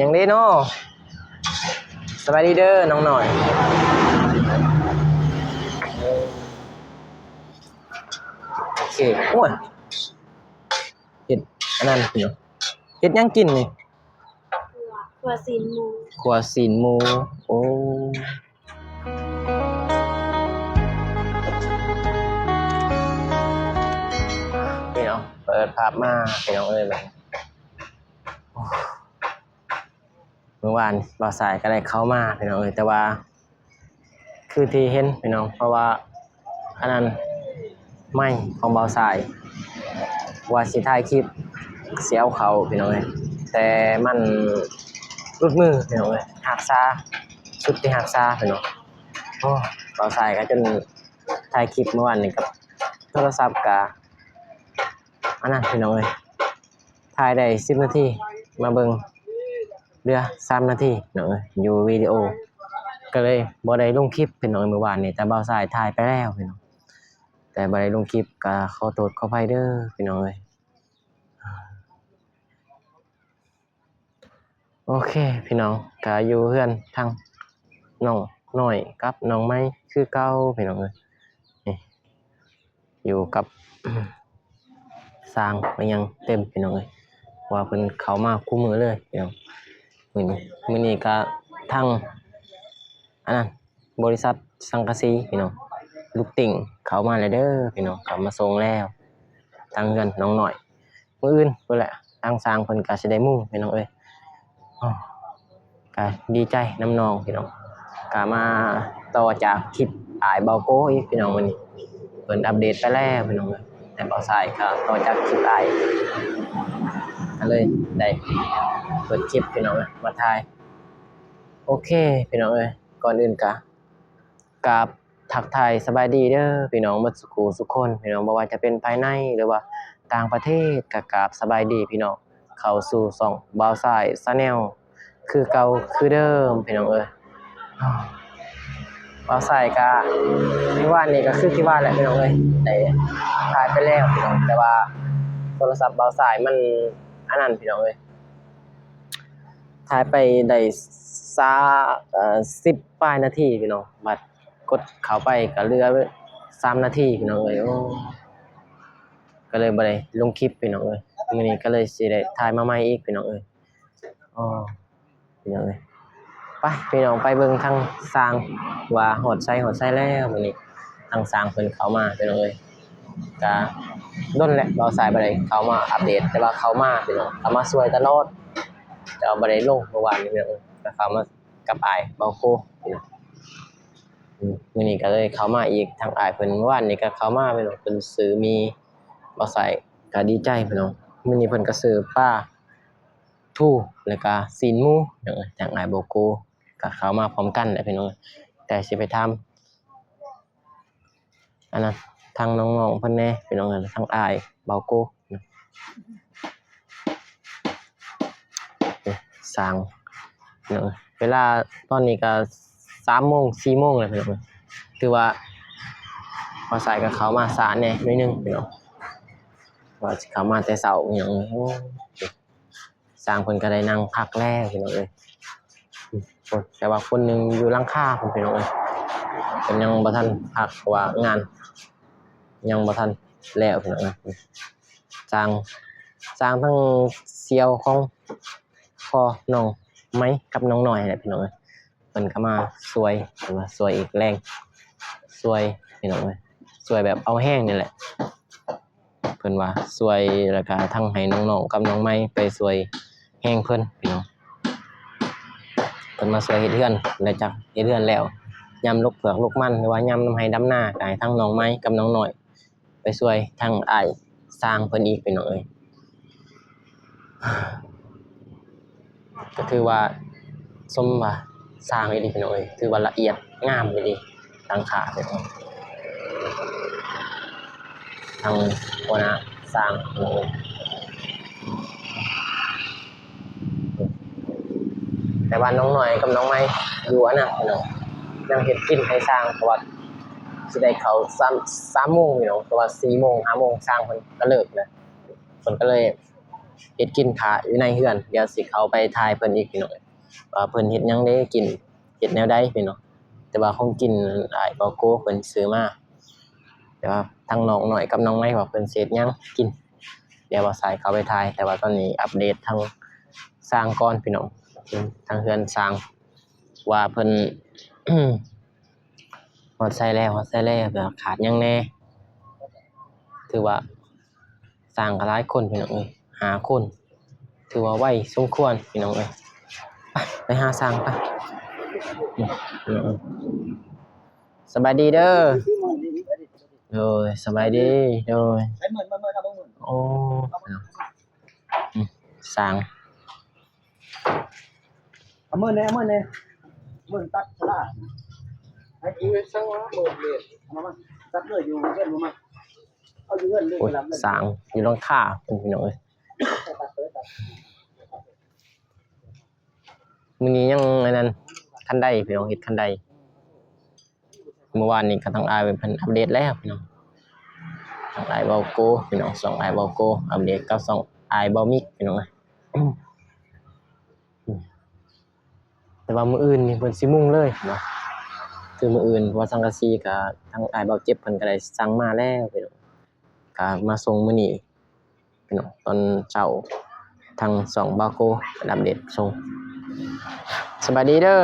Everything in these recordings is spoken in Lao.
ຫຍັງເດ້ເນາະ? ສະບາຍດີເດີນ້ອງນ້ອຍ. ໂອເຄ. ໂອ້ຍ ເຮັດອັນນັ້ນເນາະ. ເຮັດຫຍັງກິນນີ້? ຂົ້ວ ຂົ້ວຊີ້ນໝູ. ຂົ້ວຊີ້ນໝູ. ໂອ້ ພີ່ນ້ອງ ເປີດພາບມາ ພີ່ນ້ອງເອີຍ ແບບ ໂອ້ ມື້ວານບ່າວສາຍກໍໄດ້ເຂົ້າມາ ພີ່ນ້ອງເອີຍ ແຕ່ວ່າ ຄືທີ່ເຫັນພີ່ນ້ອງ ເພາະວ່າອັນນັ້ນໄມຂອງບ່າວສາຍ ວ່າຊິຖ່າຍຄລິບ ຊິເອົາເຂົ້າພີ່ນ້ອງເອີຍ ແຕ່ມັນຫຼຸດມືພີ່ນ້ອງເອີຍ ຮັກສາ ຊຸດທີ່ຮັກສາພີ່ນ້ອງ. ໂອ້ ບ່າວສາຍກໍຈົນຖ່າຍຄລິບມື້ວານນີ້ກັບໂທລະສັບກະອັນນັ້ນພີ່ນ້ອງເອີຍ ຖ່າຍໄດ້ສິບນາທີ ມາເບິ່ງເຫຼືອສາມນາທີເນາະ ຢູ່ວິດີໂອ ກໍເລີຍບໍ່ໄດ້ລົງຄລິບພີ່ນ້ອງເອີຍ ມື້ວານນີ້ ແຕ່ບ່າວສາຍຖ່າຍໄປແລ້ວພີ່ນ້ອງ ແຕ່ບໍ່ໄດ້ລົງຄລິບ ກໍຂໍໂທດຂໍອະໄພເດີພີ່ນ້ອງເອີຍ. ໂອເຄພີ່ນ້ອງ ກໍຢູ່ເຮືອນທັງນ້ອງນ້ອຍກັບນ້ອງໃໝ່ຄືເກົ່າພີ່ນ້ອງເອີຍ ນີ້ ຢູ່ກັບ ຊ່າງກໍຍັງເຕັມພີ່ນ້ອງເອີຍ ເພາະວ່າເພິ່ນເຂົ້າມາຄູ່ມື້ເລີຍພີ່ນ້ອງ ມື້ນີ້ ມື້ນີ້ກໍທັງອັນນັ້ນ ບໍລິສັດສັງກະສີພີ່ນ້ອງ ລູກຕິ່ງເຂົ້າມາແລ້ວເດີພີ່ນ້ອງ ເຂົ້າມາສົ່ງແລ້ວ ທາງເຮືອນນ້ອງນ້ອຍ. ມື້ອື່ນພຸ້ນແຫຼະ ທາງຊ່າງເພິ່ນກໍຊິໄດ້ມຸງພີ່ນ້ອງເອີຍ ໂອ້ ກໍດີໃຈນຳນ້ອງພີ່ນ້ອງ ກໍມາຕໍ່ຈາກຄລິບອ້າຍເບົາໂກອີກພີ່ນ້ອງ ມື້ນີ້ເພິ່ນອັບເດດໄປແລ້ວພີ່ນ້ອງເອີຍ ແຕ່ບ່າວສາຍກໍຕໍ່ຈາກຄລິບອ້າຍ ກໍເລີຍໄດ້ເປີດຄລິບພີ່ນ້ອງເອີຍ ມາຖ່າຍ. ໂອເຄພີ່ນ້ອງເອີຍ ກ່ອນອື່ນກໍ ກາບທັກທາຍສະບາຍດີເດີພີ່ນ້ອງເບິດສຸຂູສຸຄົນພີ່ນ້ອງ ບໍ່ວ່າຈະເປັນພາຍໃນ ຫຼືວ່າຕ່າງປະເທດ ກະກາບສະບາຍດີພີ່ນ້ອງ ເຂົ້າສູ່ຊ່ອງບ່າວສາຍ Channel ຄືເກົ່າຄືເດີມພີ່ນ້ອງເອີຍ. ບ່າວສາຍກະ ມື້ວານນີ້ກະຄືທີ່ວ່າແຫຼະພີ່ນ້ອງເອີຍ ໄດ້ຖ່າຍໄປແລ້ວພີ່ນ້ອງ ແຕ່ວ່າໂທລະສັບບ່າວສາຍມັນອັນນັ້ນພີ່ນ້ອງເອີຍ ຖ່າຍໄປໄດ້ຊາວ ເອີ ສິບປາຍນາທີພີ່ນ້ອງ ບັດກົດເຂົ້າໄປກໍເຫຼືອສາມນາທີພີ່ນ້ອງເອີຍ ໂອ້ ກໍເລີຍບໍ່ໄດ້ລົງຄລິບພີ່ນ້ອງເອີຍ ມື້ນີ້ກໍເລີຍຊິໄດ້ຖ່າຍມາໃໝ່ອີກພີ່ນ້ອງເອີຍ ໂອ້ ພີ່ນ້ອງເອີຍ ໄປພີ່ນ້ອງ ໄປເບິ່ງທາງຊ່າງວ່າຮອດໃສ ຮອດໃສແລ້ວມື້ນີ້ ທາງຊ່າງເພິ່ນເຂົ້າມາພີ່ນ້ອງເອີຍ ກະດົນແຫຼະ ບ່າວສາຍບໍ່ໄດ້ເຂົ້າມາອັບເດດ ແຕ່ວ່າເຂົ້າມາພີ່ນ້ອງ ເຂົ້າມາຊ່ວຍຕະຫຼອດ ແຕ່ວ່າບໍ່ໄດ້ລົງມື້ວານນີ້ພີ່ນ້ອງ ກະເຂົ້າມາກັບອ້າຍເບົາໂກພີ່ນ້ອງ ອືມ ມື້ນີ້ກະເລີຍເຂົ້າມາອີກ ທາງອ້າຍເພິ່ນ ມື້ວານນີ້ກະເຂົ້າມາພີ່ນ້ອງ ເພິ່ນຊື້ໝີ່ ບ່າວສາຍກະດີໃຈພີ່ນ້ອງ ມື້ນີ້ເພິ່ນກະຊື້ປາທູ ແລ້ວກະຊີ້ນໝູ ພີ່ນ້ອງເອີຍ ທາງອ້າຍເບົາໂກ ກະເຂົ້າມາພ້ອມກັນແຫຼະພີ່ນ້ອງ ແຕ່ຊິໄປຖາມ ອັນນັ້ນ ທາງນ້ອງໆເພິ່ນແດ່ພີ່ນ້ອງ ທາງອ້າຍເບົາໂກ ຊ່າງ ເວລາຕອນນີ້ກະສາມໂມງ ສີ່ໂມງແລ້ວພີ່ນ້ອງ ຖືວ່າບ່າວສາຍກະເຂົ້າມາຊ້າແດ່ໜ້ອຍໜຶ່ງພີ່ນ້ອງ ວ່າຊິເຂົ້າມາແຕ່ເຊົ້າອີ່ຫຍັງ ໂອ້ ຊ່າງເພິ່ນກໍໄດ້ນັ່ງພັກແລ້ວພີ່ນ້ອງເອີຍ ໂອ້ ແຕ່ວ່າຄົນໜຶ່ງຢູ່ຫຼັງຄາພຸ້ນພີ່ນ້ອງເອີຍ ເພິ່ນຍັງບໍ່ທັນພັກ ເພາະວ່າງານຍັງບໍ່ທັນແລ້ວພີ່ນ້ອງເອີຍ ຊ່າງ ຊ່າງທັງສ່ຽວຂອງພໍ່ນ້ອງໃໝ່ກັບນ້ອງນ້ອຍແຫຼະພີ່ນ້ອງເອີຍ ເພິ່ນກໍມາຊ່ວຍ ເພິ່ນວ່າຊ່ວຍອີກແຮງ ຊ່ວຍພີ່ນ້ອງເອີຍ ຊ່ວຍແບບເອົາແຮງນີ້ແຫຼະ ເພິ່ນວ່າຊ່ວຍ ແລ້ວກະທັງໃຫ້ນ້ອງໆກັບນ້ອງໃໝ່ໄປຊ່ວຍແຮງເພິ່ນພີ່ນ້ອງ ເພິ່ນມາຊ່ວຍເຮັດເຮືອນ ແລ້ວຈາກເຮັດເຮືອນແລ້ວ ຍາມລົກເຜືອກລົກມັນ ຫຼືວ່າຍາມດຳໄຮ່ດຳນາ ກະໃຫ້ທັງນ້ອງໃໝ່ກັບນ້ອງນ້ອຍໄປຊ່ວຍທາງອ້າຍຊ່າງເພິ່ນອີກພີ່ນ້ອງເອີຍ. ກໍຖືວ່າສົມວ່າຊ່າງອີ່ຫຼີພີ່ນ້ອງເອີຍ ຖືວ່າລະອຽດງາມອີ່ຫຼີ ຫຼັງຄາພີ່ນ້ອງ ທາງຫົວໜ້າຊ່າງພີ່ນ້ອງເອີຍ ແຕ່ວ່ານ້ອງນ້ອຍກັບນ້ອງໃໝ່ຢູ່ອັນນັ້ນພີ່ນ້ອງ ຍັງເຮັດກິນໃຫ້ຊ່າງ ເພາະວ່າຊິໄດ້ເຂົ້າສາມ ສາມໂມງພີ່ນ້ອງ ເພາະວ່າສີ່ໂມງ ຫ້າໂມງຊ່າງເພິ່ນກໍເລີກແລ້ວ ເພິ່ນກໍເລີຍ ເຮັດກິນຖ້າຢູ່ໃນເຮືອນ. ດຽວຊິເຂົ້າໄປຖ່າຍເພິ່ນອີກພີ່ນ້ອງ ວ່າເພິ່ນເຮັດຫຍັງເດ້ກິນ ເຮັດແນວໃດພີ່ນ້ອງ. ແຕ່ວ່າຂອງກິນອ້າຍເບົາໂກເພິ່ນຊື້ມາ ແຕ່ວ່າທັງນ້ອງນ້ອຍກັບນ້ອງໃໝ່ວ່າເພິ່ນຊິເຮັດຫຍັງກິນ ດຽວບ່າວຊາຍເຂົ້າໄປຖ່າຍ. ແຕ່ວ່າຕອນນີ້ອັບເດດທາງຊ່າງກ່ອນພີ່ນ້ອງ ທາງເຮືອນຊ່າງວ່າເພິ່ນ ຮອດໃສແລ້ວ ຮອດໃສແລ້ວ ແລ້ວຂາດຫຍັງແດ່. ຖືວ່າຊ່າງກໍຫຼາຍຄົນພີ່ນ້ອງເອີຍ ຫ້າຄົນ ຖືວ່າໄວສົມຄວນພີ່ນ້ອງເອີຍ. ໄປ ໄປຫາຊ່າງໄປ. ສະບາຍດີເດີ. ໂດຍ ສະບາຍດີ. ໂດຍ ໂອ້ ຊ່າງ ເອົາເມີແດ່ ເອົາເມີແດ່ ເມີຕັດສະລາ ໃຫ້ກິນໄປສັ່ງວ່າເມີເລີຍ ເອົາມາ ຕັດເລີຍ ຢູ່ເຮືອນບໍ່ມາ ເອົາຢູ່ເຮືອນເລີຍ. ໂອ້ຍ ຊ່າງຢູ່ຫຼັງຄາພຸ້ນພີ່ນ້ອງເອີຍ. ມື້ນີ້ຍັງອັນນັ້ນ ຄັນໄດພີ່ນ້ອງ ເຮັດຄັນໄດ. ມື້ວານນີ້ກໍທາງອ້າຍເພິ່ນອັບເດດແລ້ວພີ່ນ້ອງ ທາງອ້າຍເບົາໂກພີ່ນ້ອງ ຊ່ອງອ້າຍເບົາໂກອັບເດດກັບຊ່ອງອ້າຍເບົາມິກພີ່ນ້ອງ. ແຕ່ວ່າມື້ອື່ນນີ້ເພິ່ນຊິມຸງເລີຍເນາະ ຄືມື້ອື່ນ ເພາະວ່າສັງກະສີກໍທາງອ້າຍເບົາເຈັບເພິ່ນກໍໄດ້ສັ່ງມາແລ້ວພີ່ນ້ອງ ກໍມາສົ່ງມື້ນີ້. ພີ່ນ້ອງ ຕອນເຊົ້າທາງຊ່ອງບ່າວໂກອັບເດດສົ່ງ. ສະບາຍດີເດີ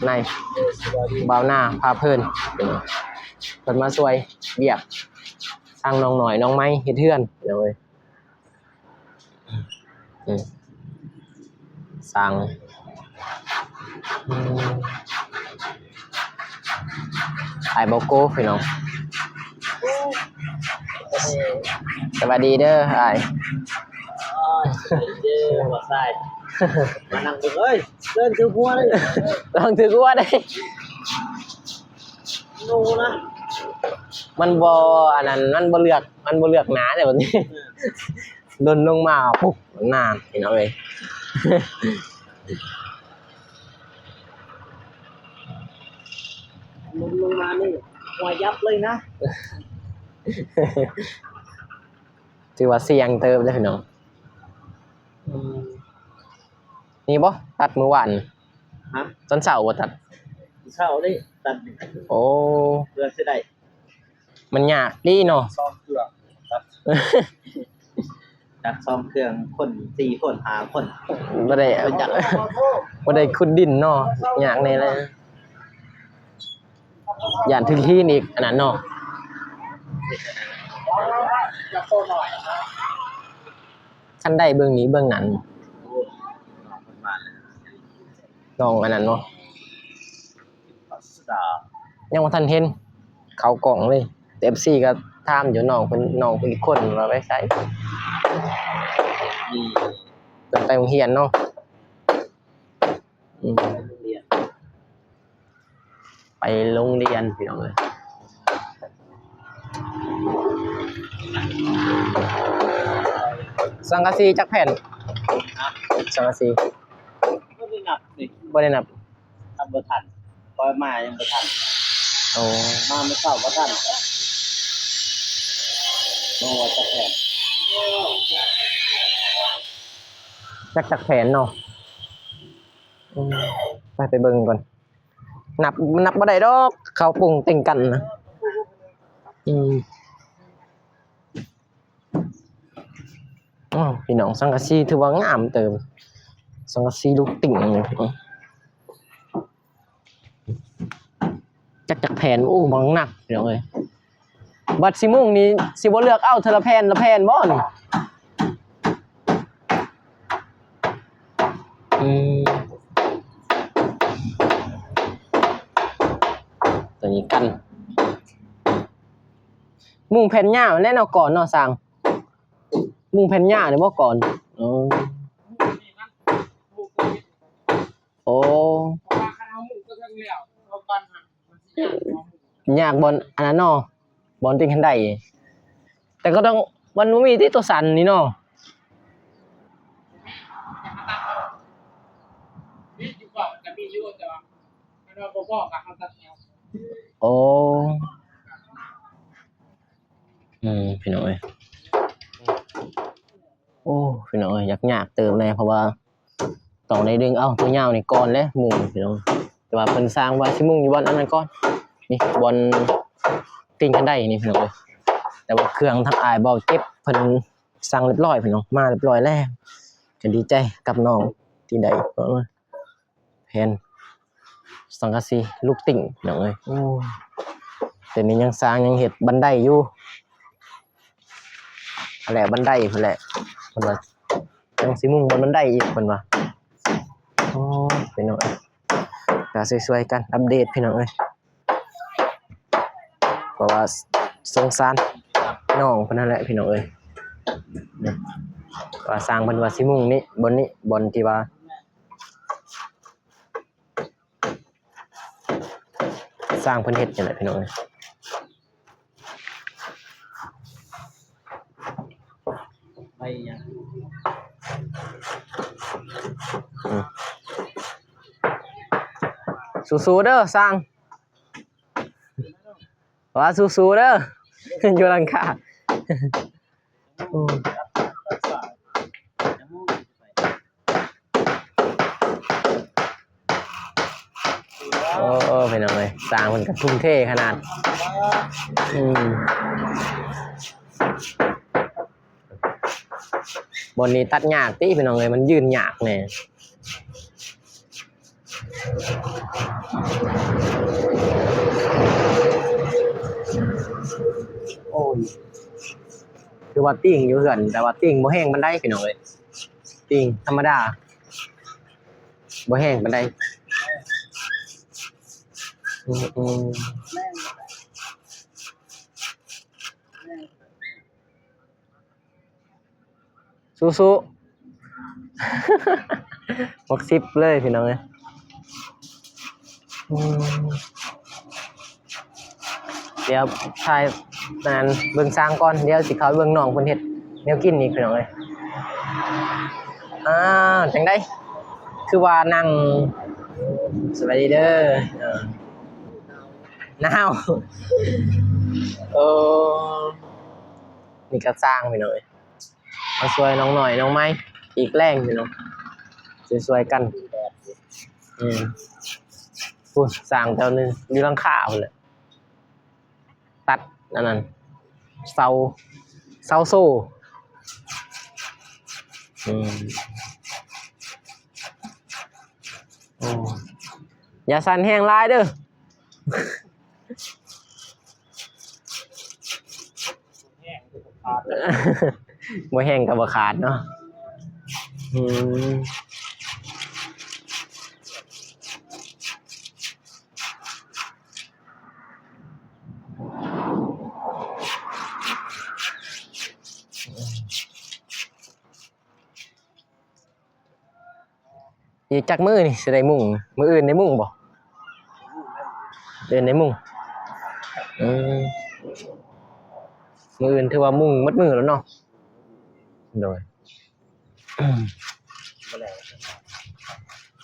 ນາຍ ບ່າວໜ້າພາເພີນ ເພິ່ນມາຊ່ວຍວຽກທາງນ້ອງນ້ອຍນ້ອງໃໝ່ເຮັດເຮືອນພີ່ນ້ອງເອີຍ. ອືມ ສ້າງ ອືມ ອ້າຍເບົາໂກພີ່ນ້ອງ. ສະບາຍດີເດີອ້າຍ. ເດີບໍ່ຊາຍ ມານັ່ງເບິ່ງເອີຍ ເດີນຖືກຫົວເດ້ ລອງຖືກຫົວເດ້. ໂນນະ ມັນບໍ່ອັນນັ້ນ ມັນບໍ່ເລືອກ ມັນບໍ່ເລືອກໜ້າເດ້ບັດນີ້. ເອີ ຫຼົ່ນລົງມາປຸບ ໜ້າ ພີ່ນ້ອງເອີຍ. ຫຼົ່ນລົງມານີ້ ຫົວຍັບເລີຍນະ. ຖືວ່າສ່ຽງເຕີບເດ້ພີ່ນ້ອງ. ອືມ ນີ້ບໍ່ ຕັດມື້ວານ? ຮະ? ຕອນເຊົ້າບໍ່ຕັດ? ເຊົ້າເດ້ຕັດ. ໂອ້ ເພື່ອຊິໄດ້ ມັນຍາກເດ້ເນາະ ສອງເທື່ອ ຕັດ ຕັດສອງເຄື່ອງ ຄົນສີ່ຄົນຫ້າຄົນ ບໍ່ໄດ້ ບໍ່ໄດ້ຂຸດດິນເນາະ ຍາກແດ່ແຫຼະ. ຢ້ານຖືກຫີນອີກອັນນັ້ນເນາະ. ຄັນໄດ້ເບິ່ງນີ້ເບິ່ງນັ້ນ ນ້ອງອັນນັ້ນເນາະ ຍັງບໍ່ທັນເຫັນເຂົ້າກ້ອງເລີຍ. ເອັຟຊີກໍຖາມຢູ່ ນ້ອງເພິ່ນ ນ້ອງເພິ່ນອີກຄົນວ່າໄປໃສ? ອືມ ເພິ່ນໄປໂຮງຮຽນເນາະ. ອືມ ໄປໂຮງຮຽນພີ່ນ້ອງເອີຍ. ສັງກະສີຈັກແຜ່ນ? ສັງກະສີ ບໍ່ໄດ້ນັບນີ້ ບໍ່ໄດ້ນັບ ນັບບໍ່ທັນ ຂ້ອຍມາຍັງບໍ່ທັນ. ໂອ້ ມາມື້ເຊົ້າບໍ່ທັນ ບໍ່ວ່າຈັກແຜ່ນ ຈັກ ຈັກແຜ່ນເນາະ. ອືມ ໄປ ໄປເບິ່ງກ່ອນ. ນັບ ນັບບໍ່ໄດ້ດອກ ເຂົ້າປຸງເຕັງກັນນະ. ອືມ ອ້າວ ພີ່ນ້ອງ ສັງກະສີຖືວ່າງາມເຕີບ ສັງກະສີລູກຕິ່ງນີ້. ຈັກ ຈັກແຜ່ນ ໂອ້ ບັກໜັກ ພີ່ນ້ອງເອີຍ. ບັດຊິມຸງນີ້ ຊິບໍ່ເລືອກເອົາເທື່ອລະແຜ່ນລະແຜ່ນບໍ່ນີ້? ອືມ ຕົວນີ້ກັນ ມຸງແຜ່ນຍາວແຫຼະເນາະ ກ່ອນເນາະຊ່າງ ມຸງແຜ່ນຍາວນີ້ບໍ່ ກ່ອນ? ໂອ້ ໂອ້ ເພາະວ່າຄັນເຮົາມຸງຕົວເທິງແລ້ວ ຕົວກ່ອນຫັ້ນມັນຊິຍາກ ຍາກບ່ອນອັນນັ້ນເນາະ ບ່ອນຕີນຄັນໄດ. ແຕ່ກໍຕ້ອງ ມັນບໍ່ມີຕິ ຕົວສັ້ນນີ້ເນາະ. ມີຢູ່ ກໍມີຢູ່ ແຕ່ວ່າຄັນວ່າບໍ່ພໍກໍເຮົາຕັດແນວ. ໂອ້ ອືມ ພີ່ນ້ອງເອີຍ ໂອ້ ພີ່ນ້ອງເອີຍ ຍາກໆເຕີບແດ່ ເພາະວ່າຕ້ອງໄດ້ດຶງເອົາຕົວຍາວນີ້ກ່ອນແຫຼະ ມຸງພີ່ນ້ອງ. ແຕ່ວ່າເພິ່ນສ້າງວ່າຊິມຸງຢູ່ບ່ອນອັນນັ້ນກ່ອນ ນີ້ ບ່ອນຕີນຄັນໄດນີ້ພີ່ນ້ອງເອີຍ. ແຕ່ວ່າເຄື່ອງທາງອ້າຍເບົາເຈັບເພິ່ນສັ່ງຮຽບຮ້ອຍພີ່ນ້ອງ ມາຮຽບຮ້ອຍແລ້ວ ກໍດີໃຈກັບນ້ອງທີ່ໄດ້ ແຜ່ນສັງກະສີລູກຕິ່ງພີ່ນ້ອງເອີຍ. ໂອ້ ແຕ່ນີ້ຍັງສ້າງ ຍັງເຮັດບັນໄດຢູ່ ຫັ້ນແຫຼະ ບັນໄດພຸ້ນແຫຼະ ເພິ່ນວ່າຍັງຊິມຸງບັນໄດອີກ ເພິ່ນວ່າ. ໂອ້ ພີ່ນ້ອງເອີຍ ກໍຊ່ວຍໆກັນອັບເດດພີ່ນ້ອງເອີຍ. ເພາະວ່າສົງສານນ້ອງເພິ່ນຫັ້ນແຫຼະພີ່ນ້ອງເອີຍ. ນີ້ ວ່າຊ່າງເພິ່ນວ່າຊິມຸງນີ້ ບ່ອນນີ້ ບ່ອນທີ່ວ່າຊ່າງເພິ່ນເຮັດນີ້ແຫຼະພີ່ນ້ອງເອີຍ. ອືມ ສູ້ໆເດີຊ່າງ ວ່າສູ້ໆເດີ ຢູ່ຫຼັງຄາ. ໂອ້ ໂອ້ ພີ່ນ້ອງເອີຍ ຊ່າງເພິ່ນກໍທຸ່ມເທຂະໜາດ. ອືມ ບ່ອນນີ້ຕັດຍາກຕິພີ່ນ້ອງເອີຍ ມັນຍື່ນຍາກແດ່. ໂອ້ຍ ຄືວ່າຕີງຢູ່ເຮືອນ ແຕ່ວ່າຕີງບໍ່ແຮງປານໃດພີ່ນ້ອງເອີຍ ຕີງທຳມະດາ ບໍ່ແຮງປານໃດ. ອືມ ອືມ. ສູ້ໆ ຫົກສິບເລີຍພີ່ນ້ອງເອີຍ. ອືມ ດຽວຖ່າຍນັ້ນເບິ່ງຊ່າງກ່ອນ ດຽວຊິເຂົ້າເບິ່ງນ້ອງເພິ່ນເຮັດແນວກິນອີກພີ່ນ້ອງເອີຍ. ອ້າວ ຈັ່ງໃດ ຄືວ່ານັ່ງ ສະບາຍດີເດີ. ເອີ ໜາວ ເອີ ນີ້ກໍຊ່າງພີ່ນ້ອງເອີຍ. ມາຊ່ວຍນ້ອງນ້ອຍນ້ອງໃໝ່ອີກແລງພີ່ນ້ອງ ຊ່ວຍໆກັນ. ອືມ ພຸ້ນ ຊ່າງເຈົ້າໜຶ່ງຢູ່ຫຼັງຄາພຸ້ນແຫຼະ ຕັດອັນນັ້ນ ເສົາ ເສົາໂສ້. ອືມ ໂອ້ ຢ່າສັ່ນແຮງຫຼາຍເດີ. ບໍ່ແຮງກໍບໍ່ຂາດເນາະ. ອືມ ອີກຈັກມື້ນີ້ຊິໄດ້ມຸງ? ມື້ອື່ນໄດ້ມຸງບໍ່? ມື້ອື່ນໄດ້ມຸງ. ອືມ ມື້ອື່ນຖືວ່າມຸງໝົດມື້ແລ້ວເນາະ. ໂດຍ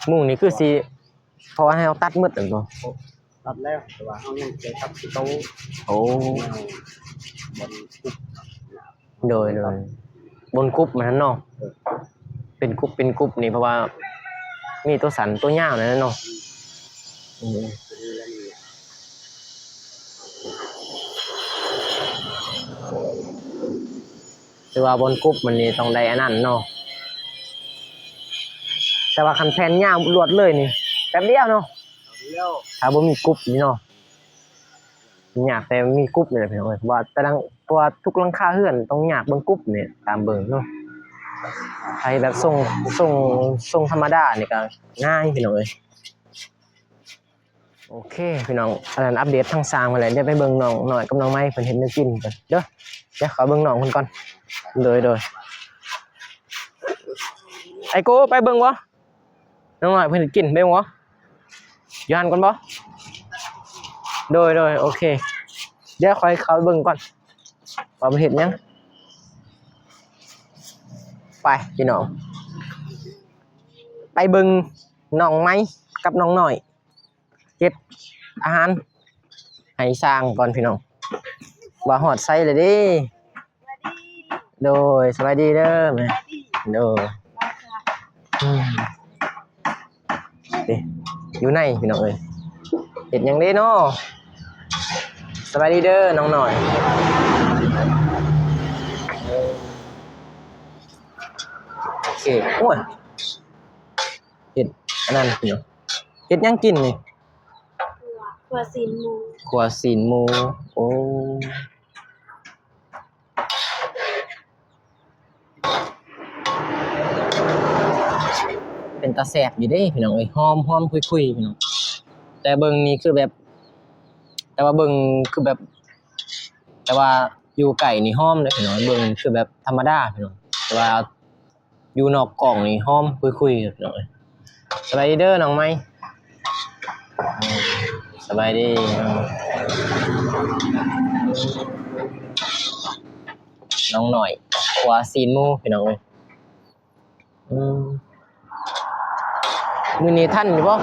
ມຸງນີ້ຄືຊິ ເພາະວ່າໃຫ້ເຮົາຕັດໝົດແມ່ນບໍ່? ຕັດແລ້ວ ແຕ່ວ່າເຮົາຍັງຈະຕັດທີ່ໂຕ. ໂອ້ ບ່ອນກຸບ. ໂດຍ ໂດຍ ບົນກຸບມັນຫັ້ນເນາະ. ເອີ ເປັນກຸບ ເປັນກຸບນີ້ ເພາະວ່າມີຕົວສັ້ນຕົວຍາວນັ້ນແຫຼະເນາະ. ອືມ ອືມ ຄືວ່າບ່ອນກຸບມັນນີ້ຕ້ອງໄດ້ອັນນັ້ນເນາະ. ແຕ່ວ່າຄັນແຜ່ນຍາວລວດເລີຍນີ້ ແປັບດຽວເນາະ. ດຽວ ຖ້າບໍ່ມີກຸບນີ້ເນາະ ຍາກແຕ່ມີກຸບນີ້ແຫຼະພີ່ນ້ອງເອີຍ. ເພາະວ່າແຕ່ລະ ເພາະວ່າທຸກຫຼັງຄາເຮືອນຕ້ອງຍາກເບິ່ງກຸບນີ້ ຕາມເບິ່ງເນາະ. ໃຜແບບຊົງ ຊົງ ຊົງທຳມະດານີ້ກໍງ່າຍພີ່ນ້ອງເອີຍ. ໂອເຄພີ່ນ້ອງ ອັນນັ້ນອັບເດດທາງຊ່າງເພິ່ນແຫຼະ. ດຽວໄປເບິ່ງນ້ອງນ້ອຍກັບນ້ອງໃໝ່ເພິ່ນເຮັດແນວກິນກ່ອນເດີ. ດຽວຂໍເບິ່ງນ້ອງເພິ່ນກ່ອນ. ໂດຍ ໂດຍ ໄອໂກ ໄປເບິ່ງບໍ່? ນ້ອງນ້ອຍເພິ່ນເຮັດກິນ ໄປເບິ່ງບໍ່? ຢູ່ຫັ້ນກ່ອນບໍ່? ໂດຍ ໂດຍ ໂອເຄ ດຽວຂ້ອຍເຂົ້າໄປເບິ່ງກ່ອນວ່າເພິ່ນເຮັດຫຍັງ. ໄປພີ່ນ້ອງ ໄປເບິ່ງນ້ອງໃໝ່ກັບນ້ອງນ້ອຍ ເຮັດອາຫານໃຫ້ຊ່າງກ່ອນພີ່ນ້ອງ ວ່າຮອດໃສແລ້ວເດ້. ໂດຍ ສະບາຍດີເດີແມ່. ໂດຍ ອືມ ເດ້ ຢູ່ໃນພີ່ນ້ອງເອີຍ ເຮັດຫຍັງເດ້ເນາະ? ສະບາຍດີເດີນ້ອງນ້ອຍ ໂອເຄ ໂອ້ຍ ເຮັດອັນນັ້ນພີ່ນ້ອງ ເຮັດຫຍັງກິນນີ້? ຂົ້ວ ຂົ້ວຊີ້ນໝູ ຂົ້ວຊີ້ນໝູ ໂອ້ ເປັນຕາແຊບຢູ່ເດ້ພີ່ນ້ອງເອີຍ ຫອມ ຫອມຄຸຍໆ ພີ່ນ້ອງ ແຕ່ເບິ່ງນີ້ຄືແບບ ແຕ່ວ່າເບິ່ງຄືແບບ ແຕ່ວ່າຢູ່ໃກ້ນີ້ຫອມເດ້ພີ່ນ້ອງ ເບິ່ງຄືແບບທຳມະດາພີ່ນ້ອງ ແຕ່ວ່າ ຢູ່ນອກກ້ອງນີ້ຫອມຄຸຍໆ ພີ່ນ້ອງເອີຍ ສະບາຍດີເດີນ້ອງໃໝ່ ສະບາຍດີ ນ້ອງນ້ອຍ ຂົ້ວຊີ້ນໝູ ພີ່ນ້ອງເອີຍ ອືມ ມື້ນີ້ທັນຢູ່ບໍ່?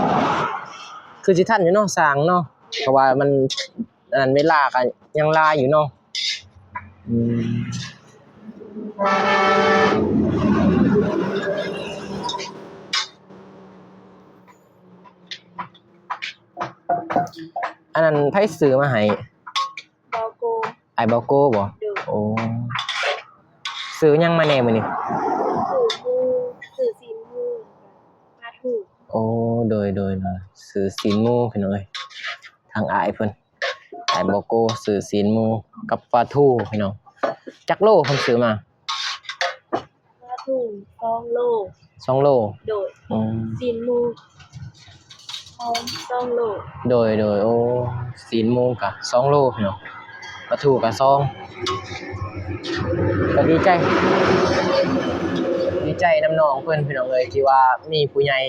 ຄືຊິທັນຢູ່ເນາະ ຊ່າງເນາະ ເພາະວ່າມັນ ອັນນັ້ນເວລາກໍຍັງຫຼາຍຢູ່ເນາະ ອືມ ອັນນັ້ນໃຜຊື້ມາໃຫ້? ເບົາໂກ ອ້າຍເບົາໂກບໍ? ໂດຍ ໂອ້ ຊື້ຫຍັງມາແດ່ມື້ນີ້? ຊື້ໝູ ຊື້ຊີ້ນໝູ ປາທູ ໂອ້ ໂດຍ ໂດຍ ໂດຍ ຊື້ຊີ້ນໝູ ພີ່ນ້ອງເອີຍ ທາງອ້າຍເພິ່ນ ອ້າຍເບົາໂກ ຊື້ຊີ້ນໝູກັບປາທູ ພີ່ນ້ອງ ຈັກໂລເພິ່ນຊື້ມາ? ປາທູສອງໂລ ສອງໂລ ໂດຍ ອືມ ຊີ້ນໝູສອງ ສອງໂລ ໂດຍ ໂດຍ ໂອ້ ຊີ້ນໝູກະສອງໂລພີ່ນ້ອງ ປາທູກະສອງ ກະດີໃຈ ດີໃຈນຳນ້ອງເພິ່ນພີ່ນ້ອງເອີຍ ທີ່ວ່າມີຜູ້ໃຫຍ່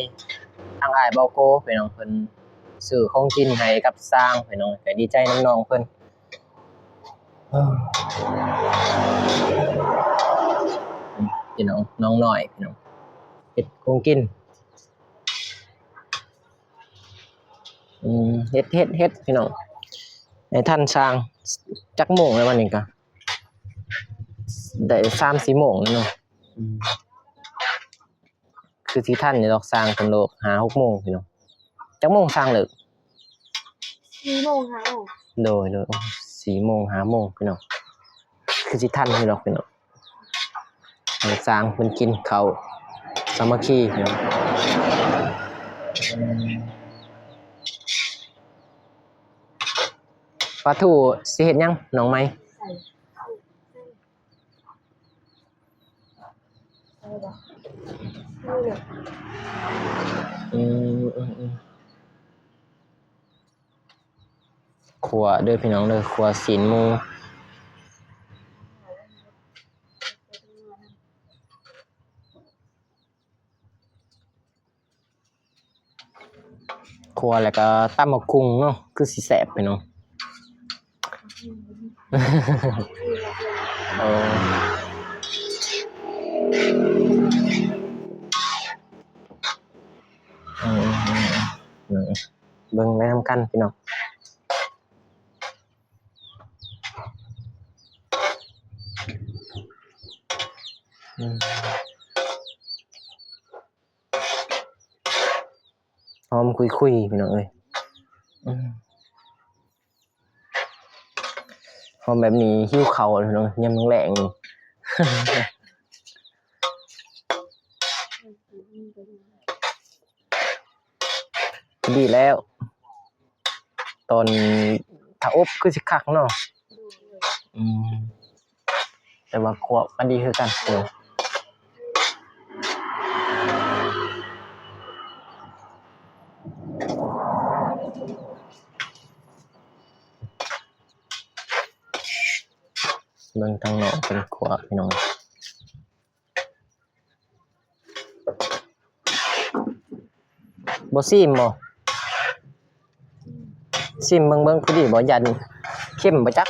ທາງອ້າຍເບົາໂກພີ່ນ້ອງ ເພິ່ນຊື້ຂອງກິນໃຫ້ກັບຊ່າງພີ່ນ້ອງ ກະດີໃຈນຳນ້ອງເພິ່ນ ພີ່ນ້ອງ ນ້ອງນ້ອຍພີ່ນ້ອງ ເຮັດຂອງກິນ ອືມ ເຮັດ ເຮັດ ເຮັດພີ່ນ້ອງ ໃຫ້ທັນຊ່າງ ຈັກໂມງແລ້ວວັນນີ້ກະ ໄດ້ສາມສີ່ໂມງແລ້ວເນາະ ອືມ ຄືຊິທັນຢູ່ດອກ ຊ່າງເພິ່ນເລີກຫ້າຫົກໂມງພີ່ນ້ອງ ຈັກໂມງຊ່າງເລີກ? ສີ່ໂມງ ຫ້າໂມງ ໂດຍ ໂດຍ ໂອ້ ສີ່ໂມງ ຫ້າໂມງພີ່ນ້ອງ ຄືຊິທັນຢູ່ດອກພີ່ນ້ອງ ໃຫ້ຊ່າງເພິ່ນກິນເຂົ້າສາມັກຄີພີ່ນ້ອງ ປາທູຊິເຮັດຫຍັງນ້ອງໃໝ່? ອືມ ອືມ ອືມ ຂົ້ວເດີພີ່ນ້ອງເດີ ຂົ້ວຊີ້ນໝູ ຂົ້ວແລ້ວກໍຕຳບັກຫຸ່ງເນາະ ຄືຊິແຊບພີ່ນ້ອງ ເອີ ເອີ ເບິ່ງໄປນຳກັນພີ່ນ້ອງ ອືມ. ຫອມຄຸຍໆ ພີ່ນ້ອງເອີຍ ອືມ ຫອມແບບນີ້ຫິວເຂົ້າພີ່ນ້ອງ ຍາມແລງໆ ນີ້ ພໍດີແລ້ວ ຕອນຖ້າອົບຄືຊິຄັກເນາະ ອືມ. ແຕ່ວ່າຄວບອັນດີຄືກັນ ເບິ່ງທາງນອກເພິ່ນຄວບ ພີ່ນ້ອງ. ບໍ່ຊີມບໍ່? ຊີມເບິ່ງໆ ພໍດີບໍ່? ຢ້ານເຄັມບໍ່ຈັກ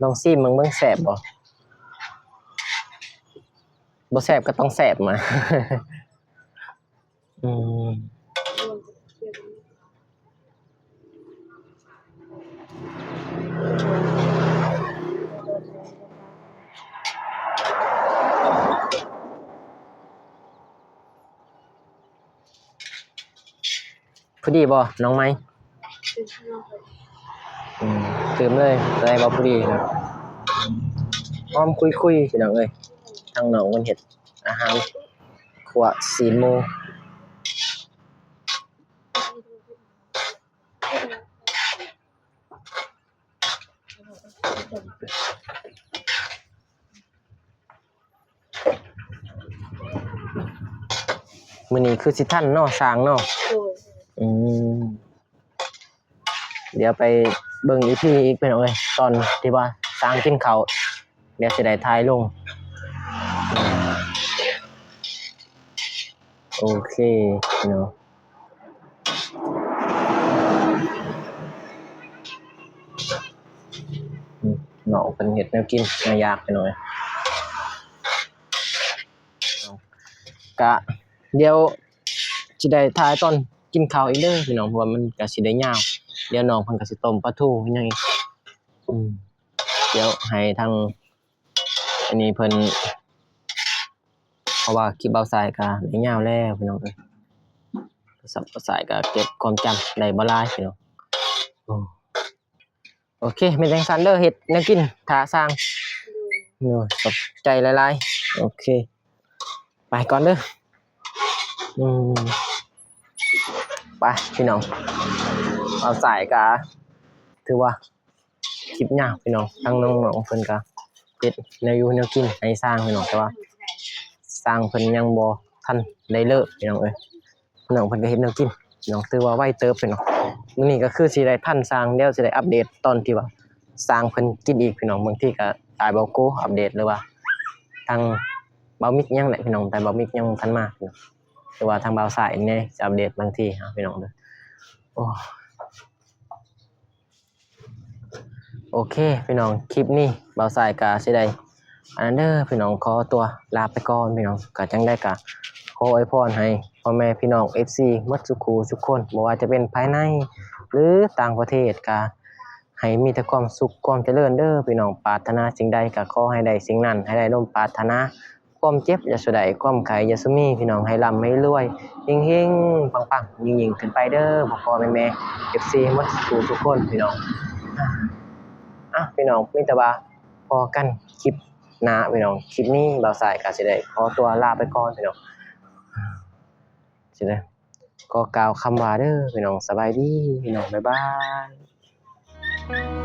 ລອງຊີມເບິ່ງໆ ແຊບບໍ່? ບໍ່ແຊບກໍຕ້ອງແຊບມາ ອືມ. ເ ພໍດີບໍ່ນ້ອງໄມ້? ອືມ ຕື່ມເລີຍ ແຕ່ວ່າພໍດີນະ ຫອມຄຸຍໆ ພີ່ນ້ອງເອີຍ. ທາງນ້ອງເພິ່ນເຮັດອາຫານ ຂົ້ວຊີ້ນໝູ. ມື້ນີ້ຄືຊິທັນເນາະ ຊ່າງເນາະ. ໂດຍ ອືມ ດຽວໄປເບິ່ງອີພີອີກ ພີ່ນ້ອງເອີຍ ຕອນທີ່ວ່າຊ່າງກິນເຂົ້າ ດຽວຊິໄດ້ຖ່າຍລົງ. ໂອເຄເນາະ ອືມ ນ້ອງເພິ່ນເຮັດແນວກິນແນວຢາກ ພີ່ນ້ອງເອີຍ. ກະດຽວຊິໄດ້ຖ່າຍຕອນກິນເຂົ້າອີກເດີພີ່ນ້ອງ ເພາະວ່າມັນກະຊິໄດ້ຍາວ. ດຽວນ້ອງເພິ່ນກະຊິຕົ້ມປາທູຫຍັງອີກ. ອືມ ດຽວໃຫ້ທາງອັນນີ້ເພິ່ນ ເພາະວ່າຄລິບບ່າວສາຍກະໄດ້ຍາວແລ້ວພີ່ນ້ອງເອີຍ. ໂທລະສັບບ່າວສາຍກະເກັບຄວາມຈຳໄດ້ບໍ່ຫຼາຍພີ່ນ້ອງ. ໂອ້ ໂອເຄ ແມ່ນຈັ່ງຊັ້ນເດີ ເຮັດແນວກິນຖ້າຊ່າງ. ໂດຍ ຂອບໃຈຫຼາຍໆ. ໂອເຄ ໄປກ່ອນເດີ. ອືມ ໄປພີ່ນ້ອງ ບ່າວສາຍກະຖືວ່າຄລິບຍາວພີ່ນ້ອງ. ທາງນ້ອງໆເພິ່ນກະເຮັດແນວຢູ່ແນວກິນໃຫ້ຊ່າງພີ່ນ້ອງ ແຕ່ວ່າຊ່າງເພິ່ນຍັງບໍ່ທັນໄດ້ເລີກພີ່ນ້ອງເອີຍ. ນ້ອງເພິ່ນກະເຮັດແນວກິນພີ່ນ້ອງ ຖືວ່າໄວເຕີບພີ່ນ້ອງ. ມື້ນີ້ກະຄືຊິໄດ້ທັນຊ່າງ ດຽວຊິໄດ້ອັບເດດຕອນທີ່ວ່າຊ່າງເພິ່ນກິນອີກພີ່ນ້ອງ. ບາງທີກະອ້າຍບ່າວໂກອັບເດດ ຫຼືວ່າທາງບ່າວມິກຍັງແຫຼະພີ່ນ້ອງ ແຕ່ບ່າວມິກຍັງບໍ່ທັນມາພີ່ນ້ອງ. ຫຼືວ່າທາງບ່າວສາຍເອງນີ້ຈະອັບເດດບາງທີເນາະພີ່ນ້ອງເດີ. ໂອ້ ໂອເຄພີ່ນ້ອງ ຄລິບນີ້ບ່າວສາຍກະຊິໄດ້ອັນນັ້ນເດີພີ່ນ້ອງ ຂໍຕົວລາໄປກ່ອນພີ່ນ້ອງ. ກະຈັ່ງໃດກະຂໍອວຍພອນໃຫ້ພໍ່ແມ່ພີ່ນ້ອງເອັຟຊີໝົດສູ່ຄູ່ສູ່ຄົນ ບໍ່ວ່າຈະເປັນພາຍໃນ ຫຼື ຕ່າງປະເທດ ກະໃຫ້ມີແຕ່ຄວາມສຸກຄວາມຈະເລີນເດີພີ່ນ້ອງ. ປາດຖະໜາສິ່ງໃດກະຂໍໃຫ້ໄດ້ສິ່ງນັ້ນ ໃຫ້ໄດ້ສົມປາດຖະໜາ. ຄວາມເຈັບຢ່າສູ່ໄດ້ ຄວາມໄຂ້ຢ່າສູ່ມີພີ່ນ້ອງ ໃຫ້ລ່ຳໃຫ້ລວຍ ເຮັງໆ ປັງໆ ຍິ່ງໆ ຂຶ້ນໄປເດີ ພໍ່ໆ ແມ່ໆ ເອັຟຊີໝົດສູ່ຄູ່ສູ່ຄົນພີ່ນ້ອງ. ອ່າ ພີ່ນ້ອງ ມີແຕ່ວ່າພໍ້ກັນຄລິບໜ້າພີ່ນ້ອງ. ຄລິບນີ້ບ່າວສາຍກະຊິໄດ້ຂໍຕົວລາໄປກ່ອນພີ່ນ້ອງ ຊິໄດ້ຂໍກ່າວຄຳວ່າເດີພີ່ນ້ອງ ສະບາຍດີພີ່ນ້ອງ ບາຍບາຍ.